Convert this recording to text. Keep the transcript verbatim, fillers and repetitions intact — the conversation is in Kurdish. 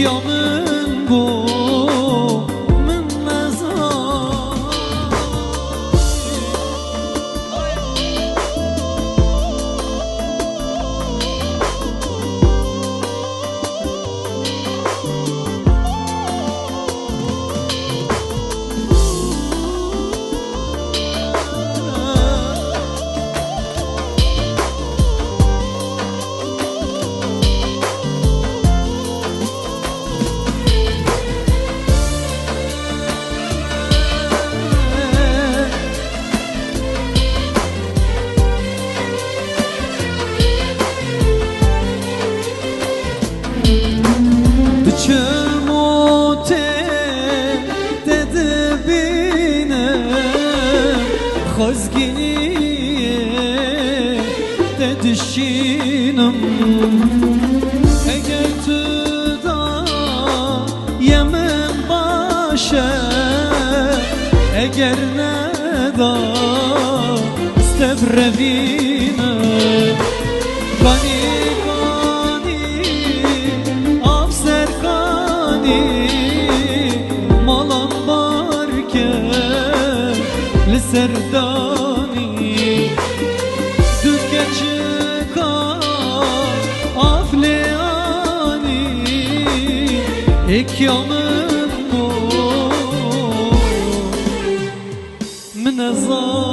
ya min bû, min nezanî. Diçim û tê te dibînim, xwezgîniyê te dişînim. Eger tu da ye min baş e, eger neda, stebrevîne. Kanî, kanî, av ser kanî, malan bar ke li ser danî. Du keçika av lê anî, êk ya min bû, min nezanî.